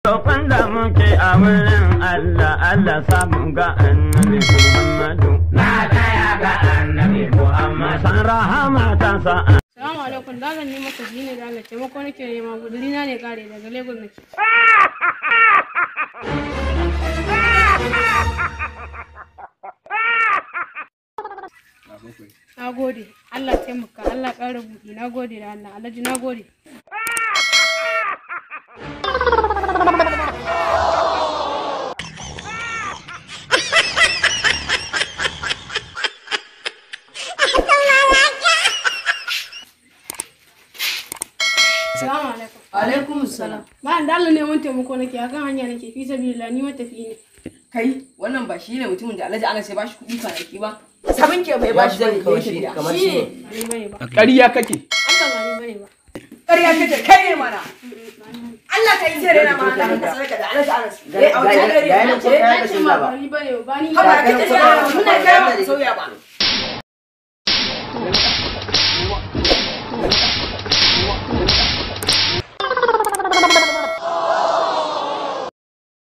Roƙon da muke a wurin Allah, Allah samu ga Annabi Muhammadu. Na tsaya ga Annabi Muhammad. San rahama ta sa. Salamu alaikum, da zan nima tafi ne da Allah, taimako nake nema, guduri na ne kare, daga Lagos nake. Na gode, Allah taimaka, Allah ƙara buɗi, na gode da Allah, Alhaji na gode. Salamu alaikum. Alaikum salam. Ba da Allah neman taimako nake, akan hanya nake, fi sabilillah, ni matafi ne. Kai, wannan ba shi ne mutumin da Alhaji Anas ya bashi kuɗi kwanaki ba. Sabon ke bai bashi bane kawai ya shi tafiya. kamar Shi shi ne. Ba ni bane ba. Ƙarya kake. Allah ba ni bane ba. Ƙarya kake kai ne mana. Allah ka yi zai rena ma Allah ka sadaka da Alhaji Anas. Eh, a wajen gari. Ga yanan ko Eh, kaya Na ka ce canza ma ba. ba ni bane ba, ni Haba Ga ka yanan ce ko kaya ka muna canza kai ba. ba sauya ba.